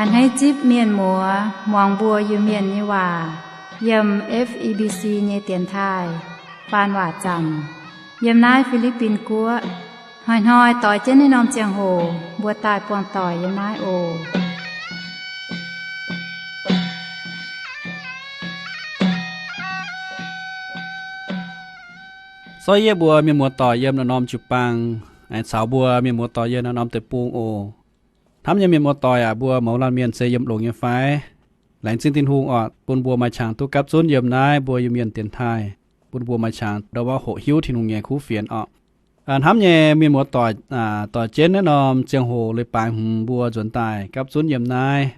A'hneiv zipv mienh muoz muangx mbuo Iu-Mienh nyei waac yiem F E B C nyei dienx taaih faan waac zanc yiem naaiv Fi^li^bin Guoqv. Hnoi-hnoi doix jienv naaiv norm ziangh hoc mbuo daaih buangh doic yiem naaiv oc. Sorv yie mbuo mienh muoz-doic yiem naaiv norm jiu-baang, aengx caux mbuo mienh muoz-doic yiem naaiv norm deic-bung oc. Hnamv nyei mienh muoz-doic aac, mbuo mouz laanh mienh se yiem longx nyei fai? Laengz zingh Tin-Hungh oc, bun mbuo maaih qangx duqv gapv zunv yiem naaiv mbuo Iu-Mienh dienx taaih, bun mbuo maaih qangx ndau wuov hoqc hiuv Tin-Hungh nyei kuv fienx oc. Hnamv nyei mienh muoz-doic, doix jienv naaiv norm ziangh hoc leiz-baaix hmz mbuo nzuonx daaih gapv zunv yiem naaiv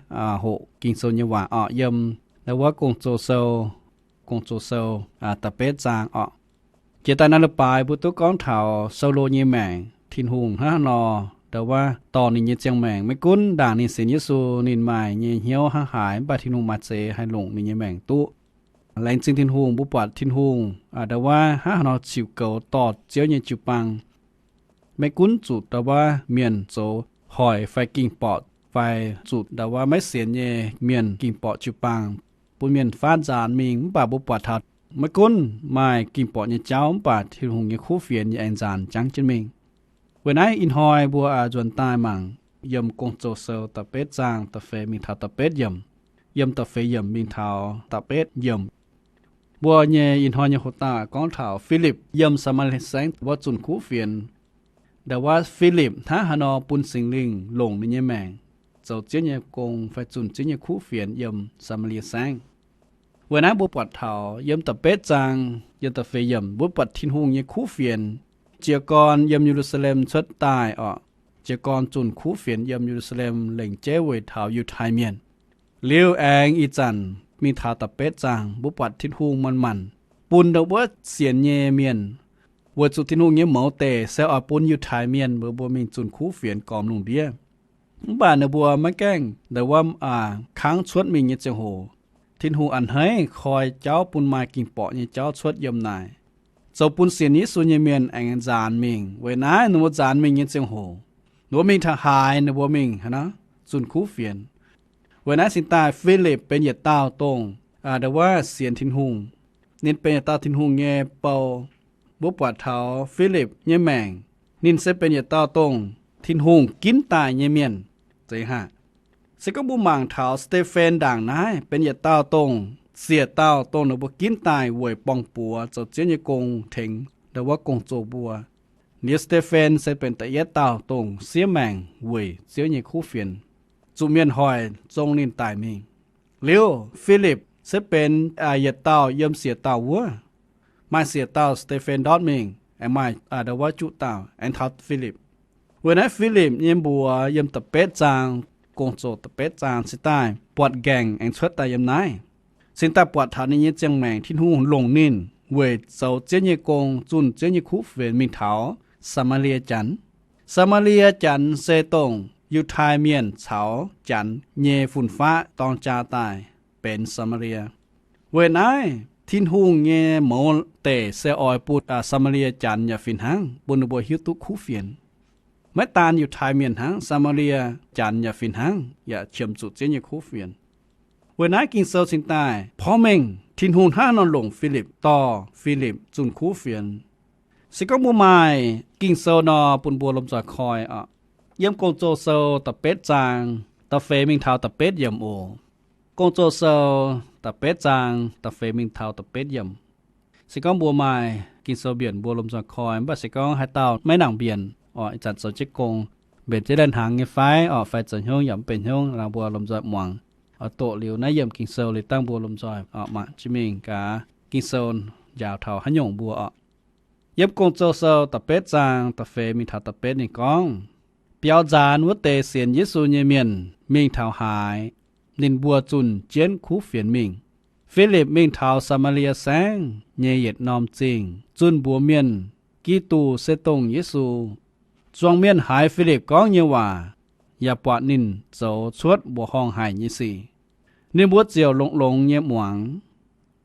hoqc Ging-Sou nyei waac oc, yiem ndau wuov Gong-Zoh Sou, Gong-Zoh Sou da'betv zaang oc. Jiex daaih naaiv leiz-baaix mbuo duqv gorngv taux Saulo nyei maengc, Tin-Hungh hnangv haaix nor ndau wuov dorh ninh nyei ziangh maengc. Maiv gunv ndaangc ninh sienx Yesu ninh maaih nyei hnyouv hnangv haaix, mv baac Tin-Hungh maaih zeix haih longc ninh nyei maengc duqv. Laengz zingh Tin-Hungh, mbuo buatc Tin-Hungh ndau wuov hnangv haaix nor ziux goux dorh Ziouv nyei jiu-baang. Maiv gunv zuqc ndau wuov mienh zoux hoic fai ging-borqc, fai zuqc ndau wuov maiv sienx nyei mienh ging-borqc jiu-baang, bun mienh faanv nzaanx mingh, mv baac mbuo buatc taux maiv gunv maaih ging-borqc nyei jauv, mv baac Tin-Hungh nyei kuv fienx yaac aengx nzaanx jangv jienv mingh. Weic naaiv ih hnoi mbuo nzuonx daaih mangc yiem Gong-Zoh Sou da'betv zaang da'feix mingh taux da'betv yiemc, yiem da'feix yiemc mingh taux da'betv yiemc. Mbuo nyei ih hnoi nyei hoc dauh gorngv taux Filipv yiem Saa^maa^lie Saengv wuov zunh kuv fienx. Ndau wuov Filipv hnangv haaix nor bun Singx Lingh longc ninh nyei maengc zoux Ziouv nyei gong fai zunh Ziouv nyei kuv fienx yiem Saa^maa^lie Saengv. Weic naaiv mbuo buatc taux yiem da'betv zaang, yiem da'feix yiemc mbuo buatc Tin-Hungh nyei kuv fienx jiez gorn yiem Ye^lu^saa^lem cuotv daaih oc. Jiez gorn zunh kuv fienx yiem Ye^lu^saa^lem lengc jeiv weic taux Yiutai Mienh. Liuz aengx ih zanc mingh taux da'betv zaang, mbuo buatc Tin-Hungh manc-manc bun ndau wuov sienx nyei mienh, weic zuqc Tin-Hungh nyei mouz deic se oix bun Yiutai Mienh mbuo, mbuo mingh zunh kuv fienx gormx lungh ndiev. Mv baac ninh mbuo maiv gaengh ndau wuov kangv cuotv mingh nyei ziangh hoc, Tin-Hungh a'hneiv koi jauv bun maaih ging-borqc nyei jauv cuotv yiem naaic, zoux bun sienx Yesu nyei mienh aengx nzaanx mingh. Weic naaiv ninh mbuo nzaanx mingh nyei ziangh hoc, ninh mbuo mingh taux haaix ninh mbuo mingh haaix nor zunh kuv fienx. Weic naaiv cingx daaih Filipv benx yietc dauh dongh ndau wuov sienx Tin-Hungh. Ninh benx yietc dauh Tin-Hungh nyei bou. Mbuo buatc taux Filipv nyei maengc, ninh se benx yietc dauh dongh Tin-Hungh ginv daaih nyei mienh. Zeiz haic. Se gorngv mbuo mangc taux Saa^te^fen ndaangc naaiv benx yietc dauh dongh siec dauh dongh ninh mbuo ginv daaih weic borng-buoz zoux Ziouv nyei gong tengx ndau wuov gong-zoh mbuo. Liuz Saa^te^fen se benx da'yietv dauh dongh siev maengc weic Ziouv nyei kuv fienx, zuqc mienh hoic zong ninh daic mingh. Liuz Filipv se benx yietc dauh yiem siec dauh wuov. Maaih siec dauh Saa^te^fen ndortv mingh, aengx maaih ndau wuov juqv dauh aengx taux Filipv. Weic naaiv Filipv nyei mbuox yiem da'betv zaang, gong-zoh da'betv zaang cingx daaih buatc nqaengc aengx cuotv daaih yiem naaiv. Cingx daaih buatc taux ninh nyei ziangh maengc Tin-Hungh longc ninh weic zoux Ziouv nyei gong, zunh Ziouv nyei kuv fienx mingh taux Saa^maa^lie Janx. Saa^maa^lie Janx se dongh Yiutai Mienh caux Janx nyei fun-faqv dorng jaa daaih benx Saa^maa^lie. Weic naaiv Tin-Hungh nyei mouz deic se oix bun Saa^maa^lie Janx yaac fih hnangv bun ninh mbuo hiuv duqv kuv fienx. Maiv daan Yiutai Mienh hnangv, Saa^maa^lie Janx yaac fih hnangv yaac qiemx zuqc Ziouv nyei kuv fienx. Weic naaiv Ging-Sou cingx daaih porv mengh Tin-Hungh hnangv nor longc Filipv dorh Filipv zunh kuv fienx. Se gorngv mbuo maaih Ging-Sou nor bun mbuo lomh nzoih koi oc. Yiem Gong-Zoh Sou da'betv zaang da'feix mingh taux da'betv yiemc oc. Gong-Zoh Sou da'betv zaang da'feix mingh taux da'betv yiemc. Se gorngv mbuo maaih Ging-Sou mbienc mbuo lomh nzoih koi, mv baac se gorngv haaix dauh maiv nangc mbienc oc, ih zanc zoux jienv gong, mbenc jienv lai-hnaangx nyei fai oc, fai zoux hnyouv yaac mv benx hnyouv, mbuo lomh nzoih muangx oc. Doqc liuz naaiv yiemc Ging-Sou liuz dangh mbuo lomh nzoih oc mangc jienv mingh gaax. Ging-Sou njaaux taux haaix nyungc mbuo oc. Yiem Gong-Zoh Sou da'betv zaang da'feix mingh taux da'betv ninh gorngv, biaux nzaanx wuov deix sienx Yesu nyei mienh mingh taux haaix, ninh mbuo zunh jienv kuv fienx mingh. Filipv mingh taux Saa^maa^lie Saengv nyei yietc norm zingh zunh mbuox mienh Giduc se dongh Yesu. Zuangx mienh haiz Filipv gorngv nyei waac, yaac buatc ninh zoux cuotv mbuoqc horngh haic nyei sic. Ninh mbuo ziouc longx-longx nyei muangx.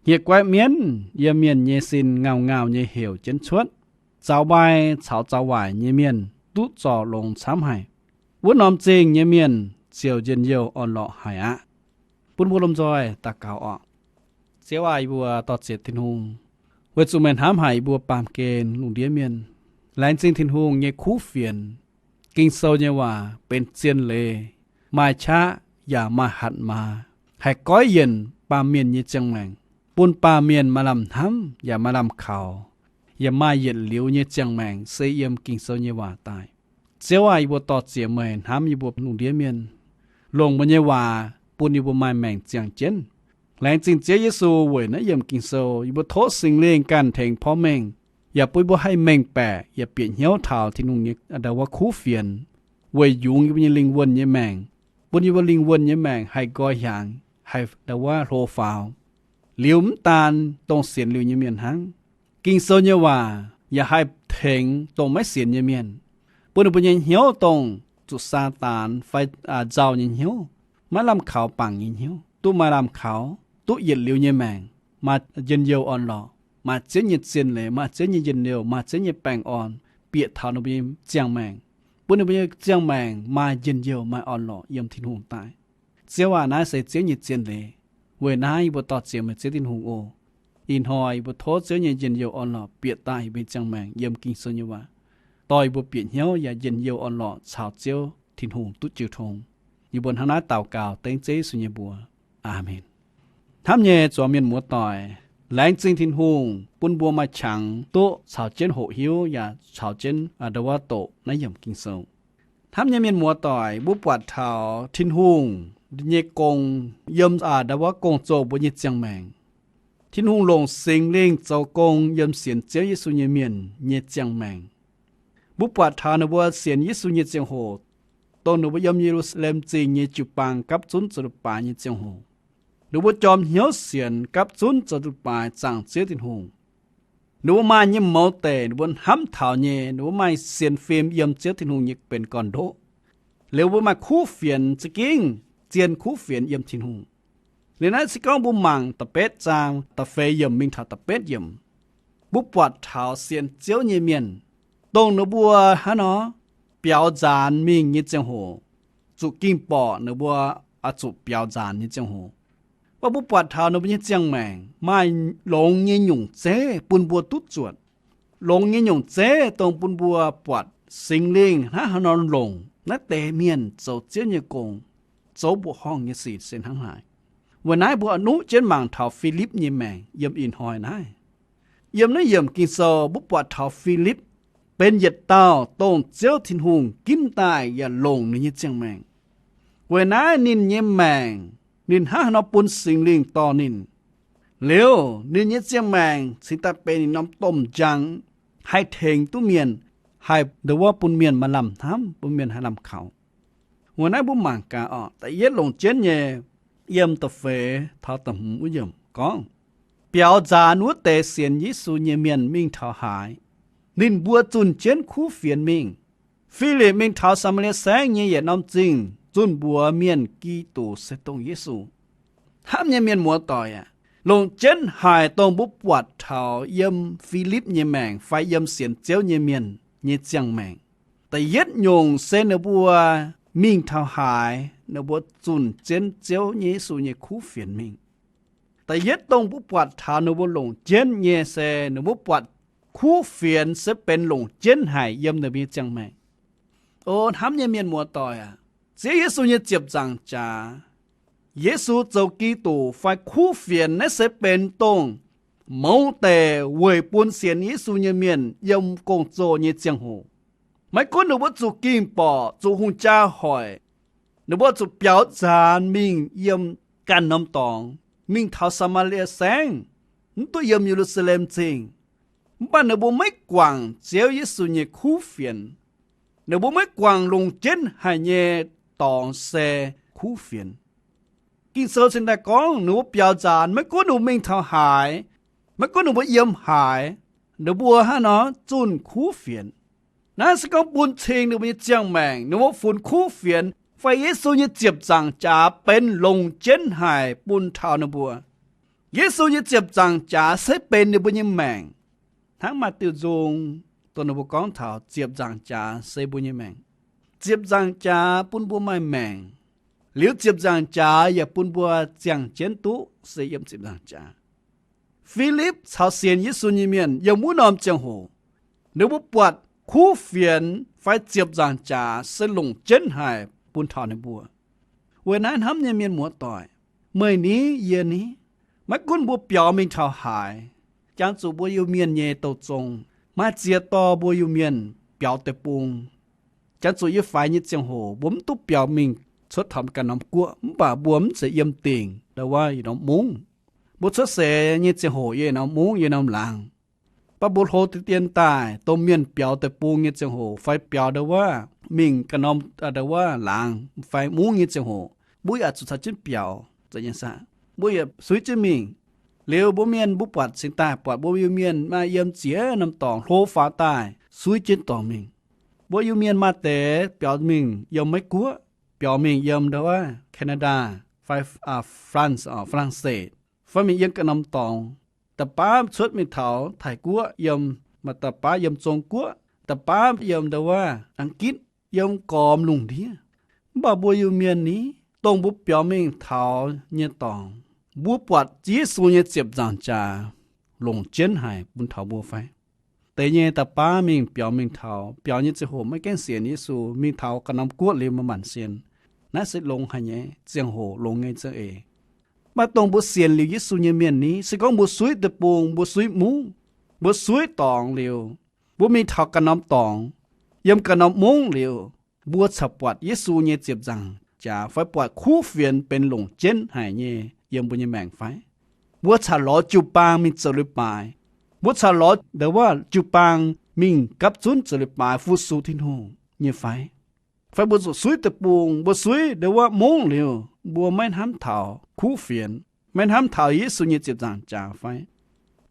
Nyiec guaiv mienv yiem mienh nyei sin ngauh-ngauh nyei heuc jienv cuotv. Zaux mbai caux zaux waaic nyei mienh duqv zorc longx camv haic. Wuov norm zingh nyei mienh ziouc njien-youh orn-lorqc haic aqv. Bun mbuo lomh nzoih daux gaux oc. Ziouv aac, yie mbuo dor-ziec Tin-Hungh, weic zuqc meih hnamv haic yie mbuo baamh gen lungh ndiev mienh. Laengz zingh Tin-Hungh nyei kuv fienx. Ging-Sou nyei waac benx zien leiz, maaih qaqv yaac maaih hatc maaz, haih goiv yienc baamh mienh nyei ziangh maengc, bun baamh mienh maaih lamh hnamv yaac maaih lamh kaux, yaac maaih yietc liuz nyei ziangh maengc se yiem Ging-Sou nyei waac daaih. Ziouv aac, yie mbuo dor-ziec meih hnamv yie mbuo lungh ndiev mienh, longc meih nyei waac bun yie mbuo maaih maengc ziangh jienv. Laengz zingh Ziouv Yesu weic naaiv yiemc Ging-Sou, yie mbuo tov Singx Lingh ganh tengx porv mengh, yaac bun yie mbuo haih mengh baeqc yaac bieqc hnyouv taux Tin-Hungh nyei ndau wuov kuv fienx weic yungz yie mbuo nyei lingh wuonh nyei maengc, bun yie mbuo lingh wuonh nyei maengc haih nqoi hiaangx, haih ndau wuov hlo faaux, liuz mv daan dongh sienx liuz nyei mienh hnangv. Ging-Sou nyei waac yaac haih tengx dongh maiv sienx nyei mienh, bun ninh mbuo nyei hnyouv dongh zuqc Saadaan fai nzauh nyei hnyouv, maiv lamh kaux bangc nyei hnyouv, duqv maaih lamh kaux, duqv yietc liuz nyei maengc, maaih njien-youh orn-lorqc, maaih Ziouv nyei zien leiz, maaih Ziouv nyei njien-youh, maaih Ziouv nyei baengh orn bieqc taux ninh mbuo nyei ziangh maengc, bun ninh mbuo nyei ziangh maengc maaih njien-youh, maaih orn-lorqc yiem Tin-Hungh daaih. Ziouv aac, naaiv se Ziouv nyei zien leiz. Weic naaiv yie mbuo dor-ziec meih Ziouv Tin-Hungh oc. Ih hnoi yie mbuo tov Ziouv nyei njien-youh orn-lorqc bieqc daaih yie mbuo nyei ziangh maengc yiem Ging-Sou nyei waac, dorh yie mbuo bieqc hnyouv yaac njien-youh orn-lorqc caux Ziouv Tin-Hungh duqv jiu tong. Yie mbuo hnangv naaiv daux gaux dengv Ziouv Yesu nyei mbuox. Aamen. Hnamv nyei zuangx mienh muoz-doic, laengz zingh Tin-Hungh bun mbuo maaih qangx duqv caux jienv hoqc hiuv yaac caux jienv ndau wuov doqc naaiv yiemc Ging-Sou. Hnamv nyei mienh muoz-doic, mbuo buatc taux Tin-Hungh nyei gong yiem ndau wuov gong-zoh mbuo nyei ziangh maengc. Tin-Hungh longc Singx Lingh zoux gong yiem sienx Ziouv Yesu nyei mienh nyei ziangh maengc. Mbuo buatc taux ninh mbuo sienx Yesu nyei ziangh hoc, dongh ninh mbuo yiem Ye^lu^saa^lem Zingh nyei jiu-baang gapv zunv zoux leiz-baaix nyei ziangh hoc, ninh mbuo jorm hnyouv sienx gapv zunv zoux leiz-baaix zaangc Ziouv Tin-Hungh. Ninh mbuo maaih nyei mouz deic ninh mbuo hnamv taux nyei, ninh mbuo maaih sienx fim yiem Ziouv Tin-Hungh nyei benx gorn-ndoqv. Liuz mbuo maaih kuv fienx za'gengh zien kuv fienx yiem Tin-Hungh. Liuz naaiv se gorngv mbuo mangc da'betv zaang da'feix yiemc mingh taux da'betv yiemc, mbuo buatc taux sienx Ziouv nyei mienh, dongh ninh mbuo hnangv nor biaux nzaanx mingh nyei ziangh hoc, zuqc ging-borqc ninh mbuo oix zuqc biaux nzaanx nyei ziangh hoc, mv baac mbuo buatc taux ninh mbuo nyei ziangh maengc maaih longx nyei nyungc zeiv bun mbuo duqv zuotc. Longx nyei nyungc zeiv dongh bun mbuo buatc Singx Lingh hnangv haaix nor longc naaiv deix mienh zoux Ziouv nyei gong, zoux mbuoqc horngh nyei sic se hnangv haaix. Weic naaiv mbuo oix nuqv jienv mangc taux Filipv nyei maengc yiem ih hnoi naaiv. Yiem naaiv yiemc Ging-Sou mbuo buatc taux Filipv benx yietc dauh dongh Ziouv Tin-Hungh ginv daaih yaac longc ninh nyei ziangh maengc. Weic naaiv ninh nyei maengc, ninh hnangv haaix nor bun Singx Lingh dorh ninh, liuz ninh nyei ziangh maengc cingx daaih benx ninh norm domh njang, haih tengx duqv mienh, haih ndon wuov bun mienh maaih lamh hnamv, bun mienh haih lamh kaux. Weic naaiv mbuo mangc gaax oc, da'yietv longc jienv nyei, yiem da'feix taux da'hmz wuov yiemc gorngv, biaux nzaanx wuov deix sienx Yesu nyei mienh mingh taux haaix, ninh mbuo zunh jienv kuv fienx mingh. Filipv mingh taux Saa^maa^lie Saengv nyei yietc norm zingh zunh mbuox mienh Giduc se dongh Yesu. Hnamv nyei mienh muoz-doic aac, longc jienv haic dongh mbuo buatc taux yiem Filipv nyei maengc fai yiem sienx Ziouv nyei mienh nyei ziangh maengc. Da'yietv nyungc se ninh mbuo mingh taux haaix, ninh mbuo zunh jienv Ziouv nyei Yesu nyei kuv fienx mingh. Da'yietv dongh mbuo buatc taux ninh mbuo longc jienv nyei se ninh mbuo buatc kuv fienx se benx longc jienv haic yiem ninh mbuo nyei ziangh maengc. O hnamv nyei mienh muoz-doic aac, Ziouv Yesu nyei ziepc nzaangc jaax, Yesu zoux Giduc fai kuv fienx naaiv se benx dongh mouz deic weic bun sienx Yesu nyei mienh yiem gong-zoh nyei ziangh hoc. Maiv gunv ninh mbuo zuqc ging-borqc, zuqc hungh jaa hoic, ninh mbuo zuqc biaux nzaanx mingh yiem ganh norm dorngx, mingh taux Saa^maa^lie Saengv, mv duqv yiem Ye^lu^saa^lem Zingh, mv baac ninh mbuo maiv guangc Ziouv Yesu nyei kuv fienx. Ninh mbuo maiv guangc longc jienv haic nyei dorngx se kuv fienx. Ging-Sou cingx daaih gorngv ninh mbuo biaux nzaanx, maiv gunv ninh mbuo mingh taux haaix, maiv gunv ninh mbuo yiem haaix, ninh mbuo hnangv nor zunh kuv fienx. Naaiv se gorngv bun cing ninh mbuo nyei ziangh maengc, ninh mbuo funx kuv fienx fai Yesu nyei ziepc nzaangc jaax benx longc jienv haic bun taux ninh mbuo. Yesu nyei ziepc nzaangc jaax se benx ninh mbuo nyei maengc. Hnangv maaih diuh nzung dongh ninh mbuo gorngv taux ziepc nzaangc jaax se mbuo nyei maengc. Ziepc nzaangc jaax bun mbuo maaih maengc. Liuz ziepc nzaangc jaax yaac bun mbuo ziangh jienv duqv se yiem ziepc nzaangc jaax. Filipv caux sienx Yesu nyei mienh yiem wuov norm ziangh hoc, ninh mbuo buatc kuv fienx fai ziepc nzaangc jaax se longc jienv haic bun taux ninh mbuo. Weic naaiv hnamv nyei mienh muoz-doic, meih ni, yie ni, maiv gunv mbuo biaux mingh taux haaix, jangx zuqc mbuo Iu-Mienh nyei douh zong maaih ziex dorh mbuo Iu-Mienh biaux deic-bung. Jangx zuqc yie faix nyei ziangh hoc mbuo mv duqv biaux mingh cuotv taux ganh norm guoqv, mv baac mbuo mv zeiz yiem dingc ndau wuov yietc norm mungv. Mbuo cuotv seix nyei ziangh hoc yiem norm mungv, yiem norm laangz. Mv baac mbuo hlo deix dien daaih, domh mienh biaux deic-bung nyei ziangh hoc fai biaux ndau wuov mingh ganh norm ndau wuov laangz fai mungv nyei ziangh hoc, mbuo yaac zuqc caux jienv biaux, mbuo yaac suiv jienv mingh. Liuz mbuo mienh mbuo buatc cingx daaih buatc mbuo Iu-Mienh maaih yiem ziex norm dorngx hlo faaux daaih suiv jienv dorngx mingh. Mbuo Iu-Mienh maaih deix biaux mingh yiem Meiv Guoqv, biaux mingh yiem ndau wuov Canada fai France, Faa^lang^setv, fai mingh yiem ganh norm dorngx. Da'baav cuotv mingh taux Taiv Guoqv yiem, maaih da'baav yiem Zong Guoqv, da'baav yiem ndau wuov A'gitv, yiem gormx lungh ndiev. Mv baac mbuo Iu-Mienh ni, dongh mbuo biaux mingh taux nyei dorngx, mbuo buatc Yesu nyei ziepc nzaangc jaax longc jienv haic bun taux mbuo fai? Deix nyei da'baav mingh biaux mingh taux, biaux nyei ziangh hoc maiv gaengh sienx Yesu, mingh taux ganh norm guoqv liuz maaih maanc sienx. Naaiv se longx haic nyei ziangh hoc, longx nyei za'eix. Mv baac dongh mbuo sienx liuz Yesu nyei mienh ni, se gorngv mbuo suiv deic-bung, mbuo suiv mungv, mbuo suiv dorngx liuz, mbuo mingh taux ganh norm dorngx, yiem ganh norm mungv liuz, mbuo caux buatc Yesu nyei ziepc nzaangc jaax fai buatc kuv fienx benx longc jienv haic nyei yiem mbuo nyei maengc fai? Mbuo caux lorz jiu-baang mingh zoux leiz-baaix, mbuo caux lorz ndau wuov jiu-baang mingh gapv zunv zoux leiz-baaix fu-sux Tin-Hungh nyei fai? Fai mbuo zuqc suiv deic-bung, mbuo suiv ndau wuov mungv liuz, mbuo maiv hnamv taux kuv fienx, maiv hnamv taux Yesu nyei ziepc nzaangc jaax fai?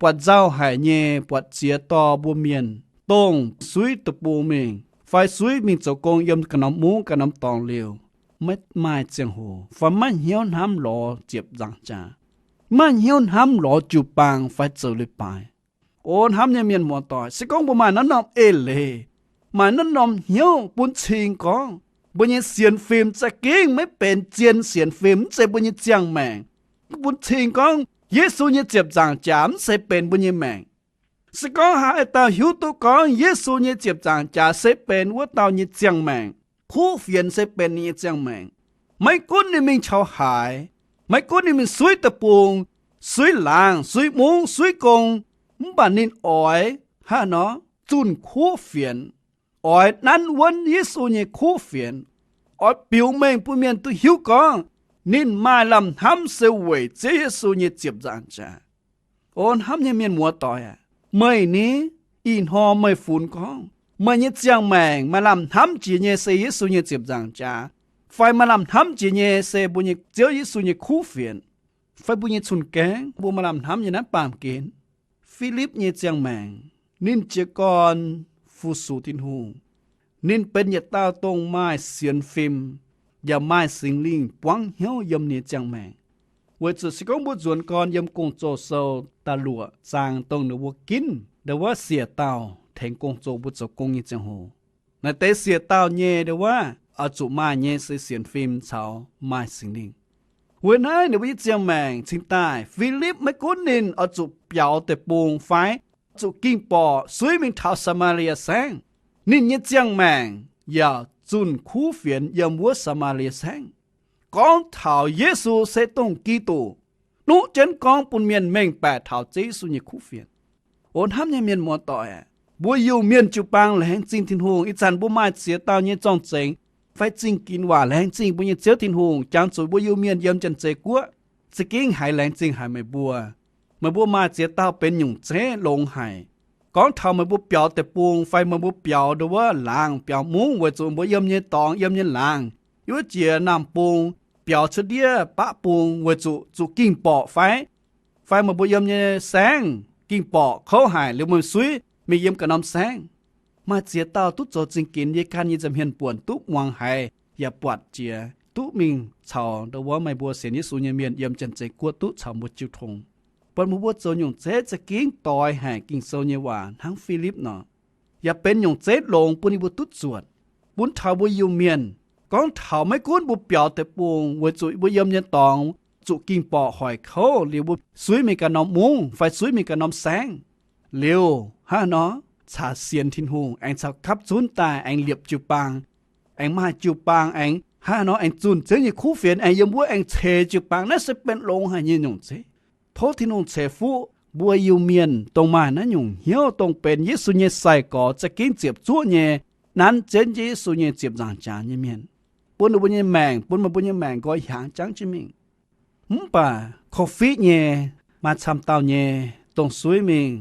Buatc nzauh haic nyei, buatc ziex dorh mbuo mienh, dongh suiv deic-bung mingh fai suiv mingh zoux gong yiem ganh norm mungv ganh norm dorngx liuz, maiv maaih ziangh hoc fai maiv hnyouv hnamv lorz ziepc nzaangc jaax, maiv hnyouv hnamv lorz jiu-baang fai zoux leiz-baaix. O hnamv nyei mienh muoz-doic, se gorngv mbuo maaih naaiv norm eix leiz, maaih naaiv norm hnyouv bun cing gorngv mbuo nyei sienx fim za'gengh maiv benx zien sienx fim, mv zeiz mbuo nyei ziangh maengc. Bun cing gorngv Yesu nyei ziepc nzaangc jaax mv zeiz benx mbuo nyei maengc. Se gorngv haaix dauh hiuv duqv gorngv Yesu nyei ziepc nzaangc jaax se benx wuov dauh nyei ziangh maengc, kuv fienx se benx ninh nyei ziangh maengc, maiv gunv ninh mingh caux haaix, maiv gunv ninh mingh suiv deic-bung, suiv laangz, suiv mungv, suiv gong, mv baac ninh oix haaix nor zunh kuv fienx, oix nanv wuonv Yesu nyei kuv fienx, oix biux mengh bun mienh duqv hiuv gorngv ninh maaih lamh hnamv se weic Ziouv Yesu nyei ziepc nzaangc jaax. O hnamv nyei mienh muoz-doic aac, meih ni, ih hnoi meih funx gorngv meih nyei ziangh maengc maaih lamh hnamv jiex nyei se Yesu nyei ziepc nzaangc jaax, fai maaih lamh hnamv jiex nyei se mbuo nyei Ziouv Yesu nyei kuv fienx, fai mbuo nyei cun-gaengv mbuo maaih lamh hnamv nyei naaiv baamh gen? Filipv nyei ziangh maengc, ninh jiez gorn fu-sux Tin-Hungh. Ninh benx yietc dauh dongh maaih sienx fim yaac maaih Singx Lingh buangv hnyouv yiem ninh nyei ziangh maengc. Weic zuqc se gorngv mbuo nzuonx gorn yiem Gong-Zoh Sou da'luoqc zaang dongh ninh mbuo ginv ndau wuov siec dauh tengx gong-zoh mbuo zoux gong nyei ziangh hoc, naaiv deix siec dauh nyei ndau wuov oix zuqc maaih nyei se sienx fim caux maaih Singx Lingh. Weic naaiv ninh mbuo nyei ziangh maengc cingx daaih Filipv maiv gunv ninh oix zuqc biaux deic-bung fai zuqc ging-borqc suiv mingh taux Saa^maa^lie Saengv, ninh nyei ziangh maengc yaac zunh kuv fienx yiem wuov Saa^maa^lie Saengv. Gorngv taux Yesu se dongh Giduc, nuqv jienv gorngv bun mienh mengh baeqc taux Ziouv Yesu nyei kuv fienx. O hnamv nyei mienh muoz-doic aac, mbuo Iu-Mienh jiu-baang laengz zingh Tin-Hungh. Ih zanc mbuo maaih ziex dauh nyei zorng-zengx fai zingh ginx waac laengz zingh mbuo nyei Ziouv Tin-Hungh, jangx zuqc mbuo Iu-Mienh yiem Janx-Zei Guoqv za'gengh haiz laengz zingh haic meih mbuo. Meih mbuo maaih ziex dauh benx nyungc zeiv longx haic. Gorngv taux meih mbuo biaux deic-bung fai meih mbuo biaux ndau wuov laangz, biaux mungv, weic zuqc mbuo yiem nyei dorngx, yiem nyei laangz, yiem wuov jiex naamh bung, biaux cuotv ndiev baqv bung weic zuqc zuqc ging-borqc fai? Fai meih mbuo yiem nyei saengv ging-borqc kouv haic liuz meih suiv mingh yiem ganh norm saengv? Maaih ziex dauh duqv zoux zingh ginx yie ganh nyei nza'hmien buonc duqv muangx haiz yaac buatc jiex duqv mingh caux ndau wuov meih mbuo sienx Yesu nyei mienh yiem Janx-Zei Guoqv duqv caux mbuo jiu tong. Buatc meih mbuo zoux nyungc zeiv za'gengh doix haic Ging-Sou nyei waac hnangv Filipv nor, yaac benx nyungc zeiv longx bun yie mbuo duqv zuotc, bun taux mbuo Iu-Mienh Gorngv taux maiv gunv mbuo biaux deic-bung weic zuqc mbuo yiem nyei dorngx zuqc ging-borqc hoic kouv liuz, mbuo suiv mingh ganh norm mungv fai suiv mingh ganh norm saengv, liuz hnangv nor caux sienx Tin-Hungh aengx caux gapv zunv daaih aengx liepc jiu-baang, aengx maaih jiu-baang aengx hnangv nor aengx zunh Ziouv nyei kuv fienx, aengx yiem wuov aengx ceix jiu-baang. Naaiv se benx longx haic nyei nyungc zeiv. Tov Tin-Hungh ceix fuqv mbuo Iu-Mienh dongh maaih naaiv nyungc hnyouv, dongh benx Yesu nyei sai-gorx, za'gengh ziepc zuoqv nyei, nanv jienv Yesu nyei ziepc nzaangc jaax nyei mienh, bun ninh mbuo nyei maengc, bun meih mbuo nyei maengc nqoi hiaangx jangv jienv mingh. Mv baac korv-fiqv nyei, maaih camv dauh nyei, dongh suiv mingh,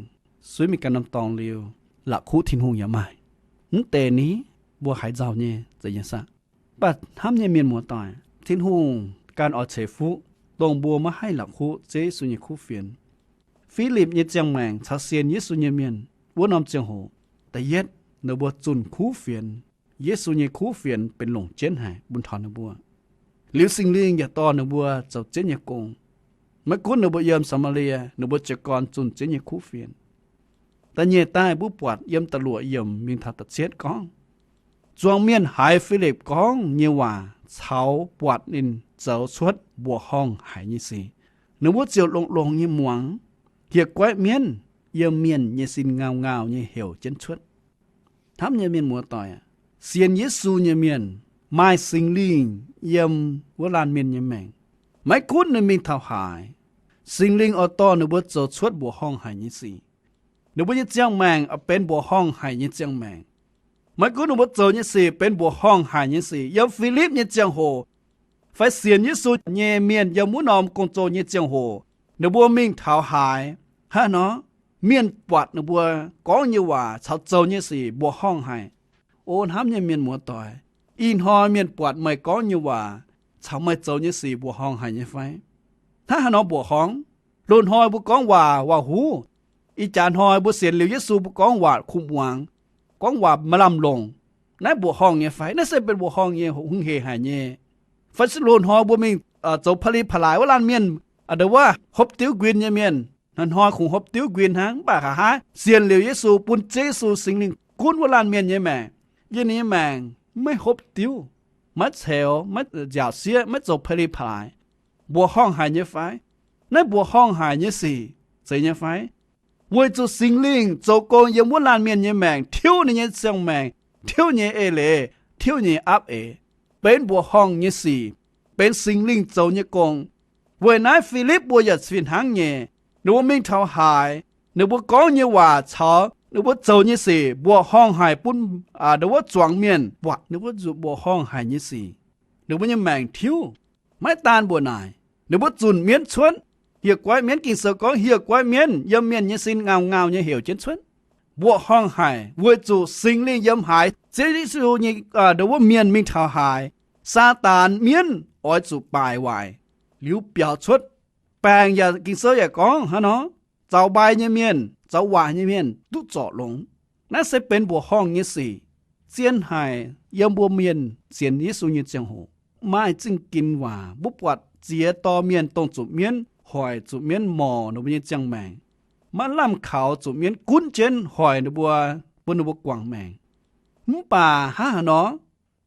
suiv mingh ganh norm dorngx liuz, la'kuqv Tin-Hungh yaac maaih. Mv deix ni, mbuo haiz nzauh nyei, zeiz nyei saah? Mv baac hnamv nyei mienh muoz-doic, Tin-Hungh ganh oix ceix fuqv dongh mbuo maiv haih la'kuqv Ziouv Yesu nyei kuv fienx. Filipv nyei ziangh maengc caux sienx Yesu nyei mienh wuov norm ziangh hoc, da'yietv ninh mbuo zunh kuv fienx. Yesu nyei kuv fienx benx longc jienv haic bun taux ninh mbuo. Liuz Singx Lingh yaac dorh ninh mbuo zoux Ziouv nyei gong. Maiv gunv ninh mbuo yiem Saa^maa^lie, ninh mbuo jiez gorn zunh Ziouv nyei kuv fienx. Da'nyeic daaih mbuo buatc yiem da'luoqc yiemc mingh taux da'cietv gorngv, zuangx mienh haiz Filipv gorngv nyei waac caux buatc ninh zoux cuotv mbuoqc horngh haic nyei sic, ninh mbuo ziouc longx-longx nyei muangx, hieh guaiv mienv, yiem mienh nyei sin ngauh-ngauh nyei heuc jienv cuotv. Hnamv nyei mienh muoz-doic, sienx Yesu nyei mienh, maaih Singx Lingh yiem wuov laanh mienh nyei maengc. Maiv gunv ninh mingh taux haaix, Singx Lingh oix dorh ninh mbuo zoux cuotv mbuoqc horngh haic nyei sic. Ninh mbuo nyei ziangh maengc oix benx mbuoqc horngh haic nyei ziangh maengc. Maiv gunv ninh mbuo zoux nyei sic benx mbuoqc horngh haic nyei sic, yiem Filipv nyei ziangh hoc fai sienx Yesu nyei mienh yiem wuov norm gong-zoh nyei ziangh hoc, ninh mbuo mingh taux haaix, hnangv nor mienh buatc ninh mbuo gorngv nyei waac caux zoux nyei sic mbuoqc horngh haic. O hnamv nyei mienh muoz-doic, ih hnoi mienh buatc meih gorngv nyei waac caux meih zoux nyei sic mbuoqc horngh haic nyei fai? Hnangv haaix nor mbuoqc horngh? Loz-hnoi mbuo gorngv waac waac-huv. Ih jaax hnoi mbuo sienx liuz Yesu mbuo gorngv waac kuv muangx, gorngv waac maaih lamh longc. Naaiv mbuoqc horngh nyei fai? Naaiv se benx mbuoqc horngh nyei hungh heic haic nyei. Fai se loz-hnoi mbuo mingh zoux pa'li pa'laaix wuov laanh mienh, a'ndau wuov hopv diuv nquin nyei mienh, hnoi-hnoi kungx hopv diuv nquin hnangv, mv baac haiz haaix sienx liuz Yesu, bun Ziouv Yesu Singx Lingh gunv wuov laanh mienh nyei maengc, yie nyei maengc maiv hopv diuv, maiv ceux, maiv nziaauc sieqv, maiv zoux pa'li pa'laaix, mbuoqc horngh haic nyei fai? Naaiv mbuoqc horngh haic nyei sic zeiz nyei fai? Weic zuqc Singx Lingh zoux gong yiem wuov laanh mienh nyei maengc, tiuv ninh nyei ziangh maengc, tiuv nyei eix leiz, tiuv nyei aapv eix, benx mbuoqc horngh nyei sic, benx Singx Lingh zoux nyei gong. Weic naaiv Filipv mbuo yaac fih hnangv nyei. Ninh mbuo mingh taux haaix, ninh mbuo gorngv nyei waac caux ninh mbuo zoux nyei sic mbuoqc horngh haic bun ndo wuov zuangx mienh buatc ninh mbuo zuqc mbuoqc horngh haic nyei sic. Ninh mbuo nyei maengc tiuv. Maiv daan mbuoqc naaic, ninh mbuo zunc mienv cuotv. Hieh guaiv mienv, Ging-Sou gorngv hieh guaiv mienv yiem mienh nyei sin ngauh ngauh nyei heuc jienv cuotv, mbuoqc horngh haic weic zuqc Singx Lingh yiem haaix, Ziouv Yesu nyei ndo wuov mienh mingh taux haaix, Saadaan mienv oix zuqc baaic waaic, liuz biaux cuotv. Baengc yaac, Ging-Sou yaac gorngv hnangv nor, zaux mbai nyei mienh, zaux waaic nyei mienh duqv zorc longx. Naaiv se benx mbuoqc horngh nyei sic. Zien haic yiem mbuo mienh sienx Yesu nyei ziangh hoc, maaih zingh ginx waac mbuo buatc ziex dorh mienh dongh zuqc mienv hoic, zuqc mienv morc ninh mbuo nyei ziangh maengc, maiv lamh kaux, zuqc mienv gunv jienv hoic ninh mbuo, bun ninh mbuo guangc maengc. Mv baac hnangv haaix nor,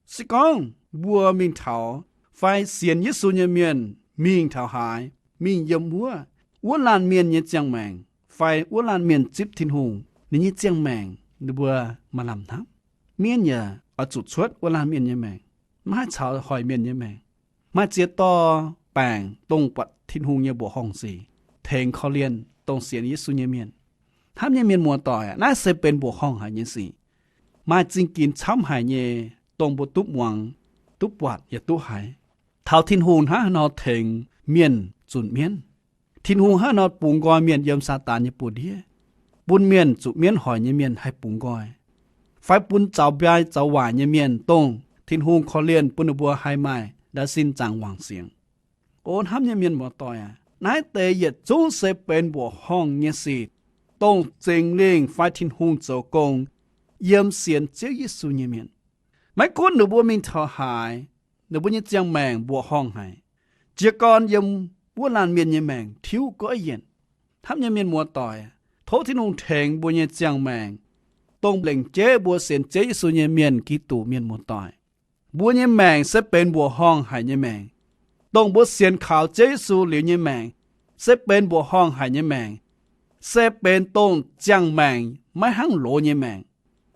se gorngv mbuo mingh taux fai sienx Yesu nyei mienh mingh taux haaix, mingh yiem wuov, wuov laanh mienh nyei ziangh maengc fai wuov laanh mienh zipv Tin-Hungh, ninh nyei ziangh maengc ninh mbuo maaih lamh hnamv. Mienv yaac oix zuqc cuotv wuov laanh mienh nyei maengc, maiv haih caux hoic mienh nyei maengc. Maaih ziex dorh baengc dongh buatc Tin-Hungh nyei mbuoqc horngh sic, tengx korv-lienh dongh sienx Yesu nyei mienh. Hnamv nyei mienh muoz-doic, naaiv se benx mbuoqc horngh haic nyei sic. Maaih zingh ginx camv haic nyei, dongh mbuo duqv muangx, duqv buatc yaac duqv haiz, taux Tin-Hungh hnangv haaix nor tengx mienh zunc mienv. Tin-Hungh hnangv haaix nor bungx nqoi mienh yiem Saadaan nyei buoz-ndiev, bun mienh zuqc mienv hoic nyei mienh haih bungx nqoi, fai bun zaux mbai zaux waaic nyei mienh dongh Tin-Hungh korv-lienh bun ninh mbuo haih maaih ndau sin zaangc wangc siangx. O hnamv nyei mienh muoz-doic aac, naaiv deix yietc zungv se benx mbuoqc horngh nyei sic, dongh Singx Lingh fai Tin-Hungh zoux gong yiem sienx Ziouv Yesu nyei mienh. Maiv gunv ninh mbuo mingh taux haaix, ninh mbuo nyei ziangh maengc mbuoqc horngh haic. Jiez gorn yiem wuov laanh mienh nyei maengc tiuv goiv yienc. Hnamv nyei mienh muoz-doic, tov Tin-Hungh tengx mbuo nyei ziangh maengc, dongh lengc jeiv mbuo sienx Ziouv Yesu nyei mienh, Giduc mienh muoz-doic. Mbuo nyei maengc se benx mbuoqc horngh haic nyei maengc. Dongh mbuo sienx kaux Ziouv Yesu liuz nyei maengc, se benx mbuoqc horngh haic nyei maengc, se benx dongh ziangh maengc maiv hnangv loz nyei maengc.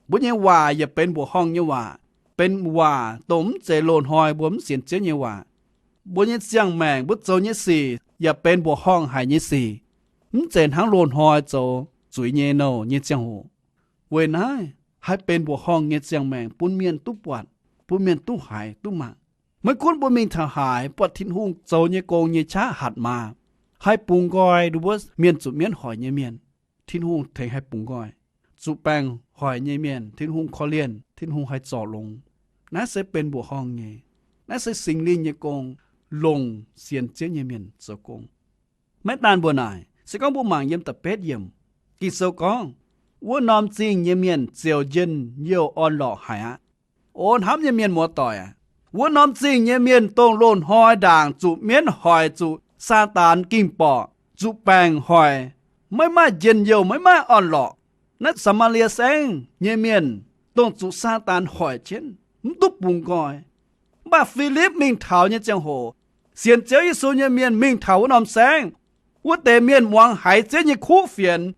Mbuo nyei waac yaac benx mbuoqc horngh nyei waac, benx waac dongh mv zeiz loz-hnoi mbuo mv sienx Ziouv nyei waac. Mbuo nyei ziangh maengc mbuo zoux nyei sic yaac benx mbuoqc horngh haic nyei sic, mv zeiz hnangv loz-hnoi zoux zuiz nyei nouh nyei ziangh hoc. Weic naaiv haih benx mbuoqc horngh nyei ziangh maengc bun mienh duqv buatc, bun mienh duqv haiz duqv mangc. Maiv gunv mbuo mingh taux haaix, buatc Tin-Hungh zoux nyei gong nyei qaqv hatc maaz, haih bungx nqoi nduov mbuo mienh zuqc mienv hoic nyei mienh. Tin-Hungh tengx haih bungx nqoi. Zuqc baengc hoic nyei mienh Tin-Hungh korv-lienh, Tin-Hungh haih zorc longx. Naaiv se benx mbuoqc horngh nyei. Naaiv se Singx Lingh nyei gong, longc sienx Ziouv nyei mienh zoux gong. Maiv daan mbuo naaic, se gorngv mbuo mangc yiem da'betv yiemc, Ging-Sou gorngv, wuov norm zingh nyei mienh ziouc njien-youh orn-lorqc haic aqv. O hnamv nyei mienh muoz-doic aac, wuov norm zingh nyei mienh dongh loz-hnoi ndaangc zuqc mienv hoic, zuqc Saadaan ging-borqc, zuqc baengc hoic, maiv maaih njien-youh, maiv maaih orn-lorqc. Naaiv Saa^maa^lie Saengv nyei mienh dongh zuqc Saadaan hoic jienv, mv duqv bungx nqoi. Mv baac Filipv mingh taux nyei ziangh hoc, sienx Ziouv Yesu nyei mienh mingh taux wuov norm saengv, wuov deix mienh muangx haiz Ziouv nyei kuv fienx.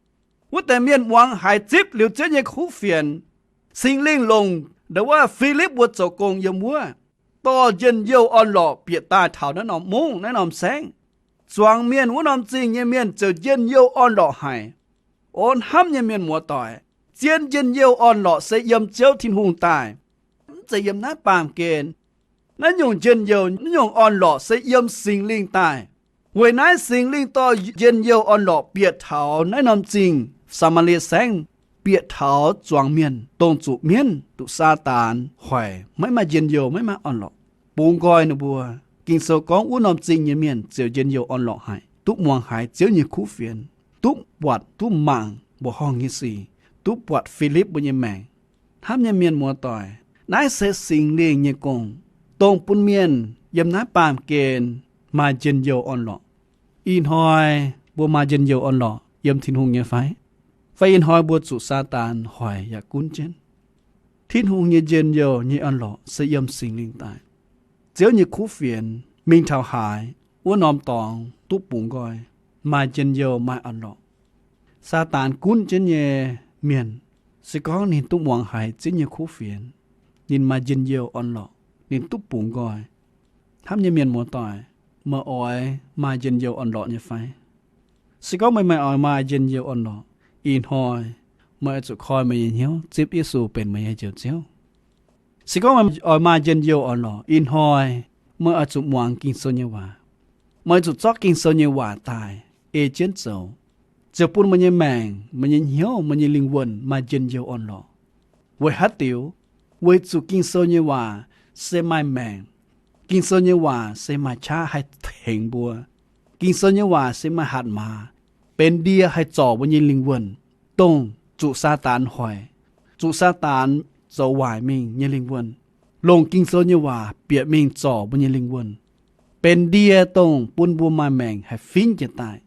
Wuov deix mienh muangx haiz zipv liuz Ziouv nyei kuv fienx. Singx Lingh longc ndau wuov Filipv mbuo zoux gong yiem wuov, dorh njien-youh orn-lorqc bieqc daaih taux naaiv norm mungv, naaiv norm saengv. Zuangx mienh wuov norm zingh nyei mienh ziouc njien-youh orn-lorqc haic. O hnamv nyei mienh muoz-doic, zien njien-youh orn-lorqc se yiem Ziouv Tin-Hungh daaih, mv zeiz yiem naaiv baamh gen. Naaiv nyungc njien-youh, naaiv nyungc orn-lorqc se yiem Singx Lingh daaih. Weic naaiv Singx Lingh dorh njien-youh orn-lorqc bieqc taux naaiv norm zingh Saa^maa^lie Saengv, bieqc taux zuangx mienh dongh zuqc mienv, zuqc Saadaan hoic, maiv maaih njien-youh, maiv maaih orn-lorqc, bungx nqoi ninh mbuo. Ging-Sou gorngv wuov norm zingh nyei mienh ziouc njien-youh orn-lorqc haic, duqv muangx haiz Ziouv nyei kuv fienx, duqv buatc duqv mangc mbuoqc horngh nyei sic, duqv buatc Filipv mbuo nyei maengc. Hnamv nyei mienh muoz-doic, naaiv se Singx Lingh nyei gong, dongh bun mienh yiem naaiv baamh gen maaih njien-youh orn-lorqc. Ih hnoi mbuo maaih njien-youh orn-lorqc yiem Tin-Hungh nyei fai? Fai ih hnoi mbuo zuqc Saadaan hoic yaac gunv jienv? Tin-Hungh nyei njien-youh nyei orn-lorqc se yiem Singx Lingh daaih. Ziouv nyei kuv fienx mingh taux haaix, wuov norm dorngx duqv bungx nqoi, maaih njien-youh maaih orn-lorqc. Saadaan gunv jienv nyei mienh, se gorngv ninh duqv muangx haiz Ziouv nyei kuv fienx, ninh maaih njien-youh orn-lorqc, ninh duqv bungx nqoi. Hnamv nyei mienh muoz-doic, meih oix maaih njien-youh orn-lorqc nyei fai? Se gorngv meih, meih oix maaih njien-youh orn-lorqc, ih hnoi meih oix zuqc koi meih nyei hnyouv zipv Yesu benx meih nyei Njoux Ziouv. Se gorngv meih oix maaih njien-youh orn-lorqc, ih hnoi meih oix zuqc muangx Ging-Sou nyei waac. Meih oix zuqc zorqv Ging-Sou nyei waac daaih ei jienv zoux, ziouc bun meih nyei maengc, meih nyei hnyouv, meih nyei lingh wuonh maaih njien-youh orn-lorqc. Weic haaix diuc? Weic zuqc Ging-Sou nyei waac se maaih maengc. Ging-Sou nyei waac se maaih qaqv haih tengx mbuo. Ging-Sou nyei waac se maaih hatc maaz, benx ndie haih zorc mbuo nyei lingh wuonh, dongh zuqc Saadaan hoic, zuqc Saadaan zoux waaic mingh nyei lingh wuonh. Longc Ging-Sou nyei waac bieqc mingh zorc mbuo nyei lingh wuonh, benx ndie dongh bun mbuo maaih maengc haih fingv jiez daaih.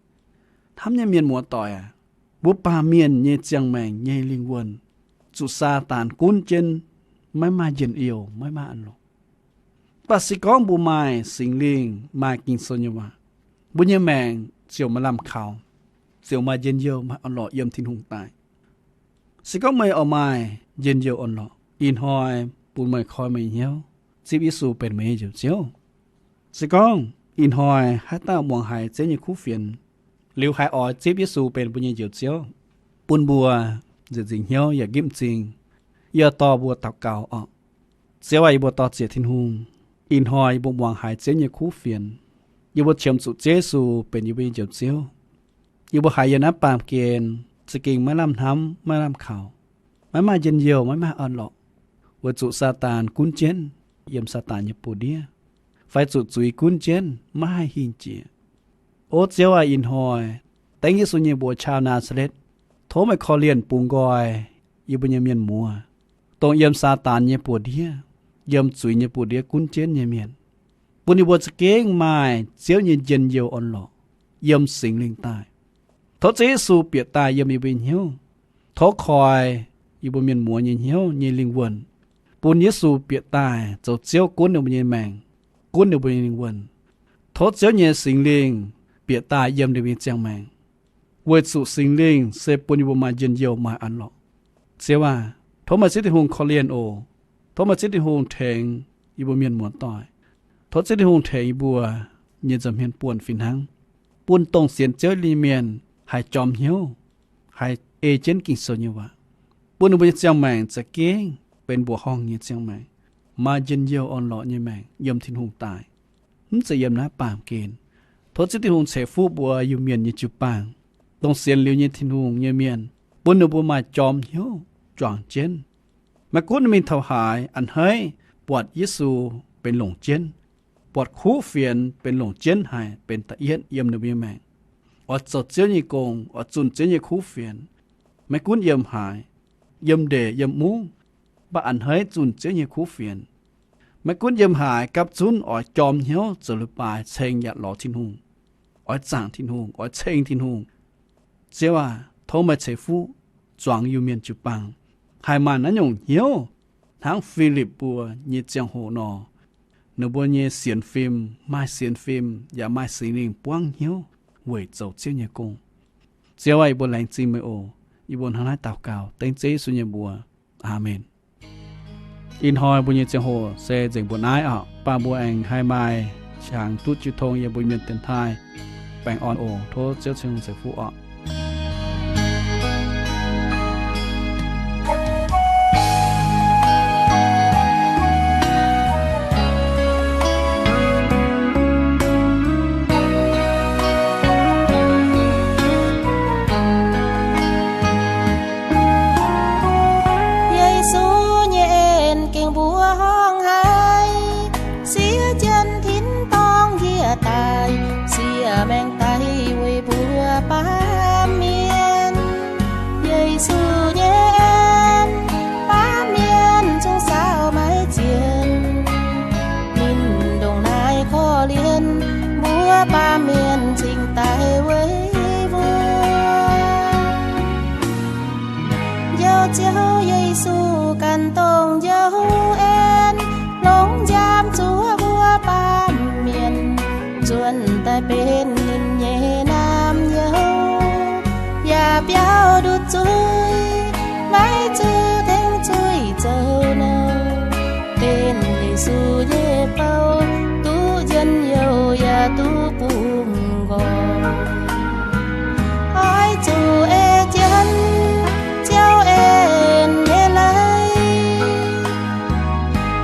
Hnamv nyei mienh muoz-doic aac, mbuo baamh mienh nyei ziangh maengc nyei lingh wuonh zuqc Saadaan gunv jienv, maiv maaih njien-youh, maiv maaih orn-lorqc. Mv baac se gorngv mbuo maaih Singx Lingh, maaih Ging-Sou nyei waac, mbuo nyei maengc ziouc maaih lamh kaux, ziouc maaih njien-youh, maaih orn-lorqc yiem Tin-Hungh daaih. Se gorngv meih oix maaih njien-youh orn-lorqc, ih hnoi bun meih koi meih hnyouv zipv Yesu benx meih nyei Njoux Ziouv. Se gorngv ih hnoi haaix dauh muangx haiz Ziouv nyei kuv fienx, liuz haiz oix zipv Yesu benx mbuo nyei Njoux Ziouv, bun mbuo nzengc nzingc hnyouv yaac nqipv m'zing. Yie dorh mbuo daux gaux orqc. Ziouv aac, yie mbuo dor-ziec Tin-Hungh. Ih hnoi yie mbuo muangx haiz Ziouv nyei kuv fienx. Yie mbuo qiemx zuqc Ziouv Yesu benx yie mbuo nyei Njoux Ziouv. Yie mbuo haiz yiem naaiv baamh gen za'gengh maiv lamh hnamv, maiv lamh kaux, maiv maaih njien-youh, maiv maaih orn-lorqc, weic zuqc Saadaan gunv jienv yiem Saadaan nyei buoz-ndiev, fai zuqc zuiz gunv jienv maiv haih hingh jiex. O Ziouv aac, ih hnoi dengv Yesu nyei mbuox qaqv Naa^saa^letv, tov meih korv-lienh bungx nqoi yie mbuo nyei mienh muoz, dongh yiem Saadaan nyei buoz-ndiev, yiem zuiz nyei buoz-ndiev gunv jienv nyei mienh, bun yie mbuo za'gengh maaih Ziouv nyei njien-youh orn-lorqc yiem Singx Lingh daaih. Tov Ziouv Yesu bieqc daaih yiem yie mbuo nyei hnyouv. Tov koi yie mbuo mienh muoz nyei hnyouv nyei lingh wuonh, bun Yesu bieqc daaih zoux Ziouv gunv ninh mbuo nyei maengc, gunv ninh mbuo nyei lingh wuonh. Tov Ziouv nyei Singx Lingh bieqc daaih yiem ninh mbuo nyei ziangh maengc, weic zuqc Singx Lingh se bun yie mbuo maaih njien-youh maaih an lorqc. Ziouv aah, tov meih Ziouv Tin-Hungh korv-lienh oc. Tov meih Ziouv Tin-Hungh tengx yie mbuo mienh muoz-doic. Tov Ziouv Tin-Hungh tengx yie mbuo nyei nza'hmien buonv fih hnangv, bun dongh sienx Ziouv nyei mienh haih jorm hnyouv, haih ei jienv Ging-Sou nyei waac, bun ninh mbuo nyei ziangh maengc za'gengh benx mbuoqc horngh nyei ziangh maengc, maaih njien-youh orn-lorqc nyei maengc yiem Tin-Hungh daaih, mv zeiz yiem naaiv baamh gen. Tov Ziouv Tin-Hungh ceix fuqv mbuo Iu-Mienh nyei jiu-baang, dongh sienx liuz nyei Tin-Hungh nyei mienh, bun ninh mbuo maaih jorm hnyouv juangc jienv. Maiv gunv mingh taux haaix, a'hneiv buatc Yesu benx longc jienv, buatc kuv fienx benx longc jienv haic benx da'yietv yiem ninh mbuo nyei maengc, oix zoux Ziouv nyei gong, oix zunh Ziouv nyei kuv fienx. Maiv gunv yiem haaix, yiem ndeic yiem mungv, mv baac a'hneiv zunh Ziouv nyei kuv fienx. Maiv gunv yiem haaix, gapv zunv oix jorm hnyouv zoux leiz-baaix ceng yaac lorz Tin-Hungh, oix zaangc Tin-Hungh, oix ceng Tin-Hungh. Ziouv aah, tov meih ceix fuqv zuangx Iu-Mienh jiu-baang haih maaih naaiv nyungc hnyouv hnangv Filipv mbuo nyei ziangh hoc nor, ninh mbuo nyei sienx fim maaih sienx fim yaac maaih Singx Lingh buangv hnyouv weic zoux Ziouv nyei gong. Ziouv aah, yie mbuo laengz zingh meih oc. Yie mbuo hnangv naaiv daux gaux dengv Ziouv Yesu nyei mbuox. Aamen. Ih hnoi mbuo nyei ziangh hoc se nzengc mbuo naaiv oc. Mv baac mbuo aengx haih maaih qangx duqv jiu tong yiem mbuo Mienh dienx taaih. Baengh orn oc. Tov Ziouv Tin-Hungh ceix fuqv oc. Yesu nyei en gengh mbuoqc horngh haic, siev jienv tin-dorngh njiec daaih, siev maengc daic weic mbuo baamh mienh. Yesu nyei en, baamh mienh zungv saauc maiv zienh. Ninh ndongc naaiv korv-lienh mbuo baamh mienh cingx daaih weic mbuo. Njoux Ziouv Yesu ganh dongh njoux en, longc nziaamv zuov mbuo baamh mienh, nzuonx daaih benx ninh nyei naamh nyouz, yaac biaux ndutc zuiz, maiv zuqc tengx zuiz zoux nouh. Benx Yesu nyei bou, duqv njien-youh yaac duqv bungx nqoi. Oix zuqc ei jienv Ziouv en nyei leiz.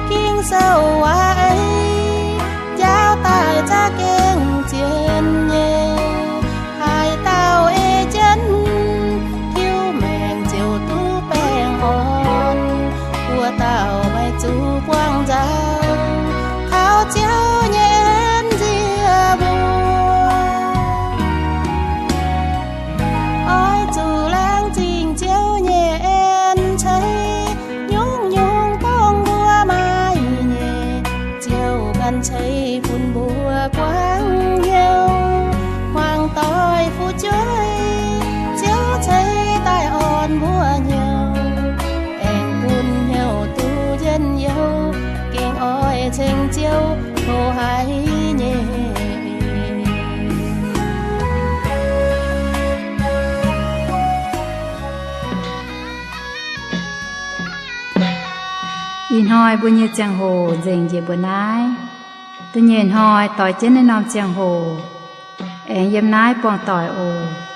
Ging-Sou waac-eix njaaux daaih za'gengh zien nyei. Haaix dauh ei jienv, tiuv maengc ziouc duqv baengh orn. Wuov dauh maiv zuqc buangh nzauh, kaux Ziouv nyei en nzie mbuo. Oix zuqc laangz zingh Ziouv nyei en ceix, nyungc-nyungc dongh mbuo maaih nyei, Ziouv ganh ceix bun mbuo buangv hnyouv. Hmuangx doic fu'jueiv, Ziouv ceix daaih orn mbuo hnyouv, aengx bun hnyouv duqv njien-youh, gengh oix ceng Ziouv hlo haic nyei. Ih hnoi mbuo nyei ziangh hoc nzengc njiec mbuo naaiv. Da'nyeic hnoi doix jienv naaiv norm ziangh hoc, aengx yiem naaiv buangh doic oc.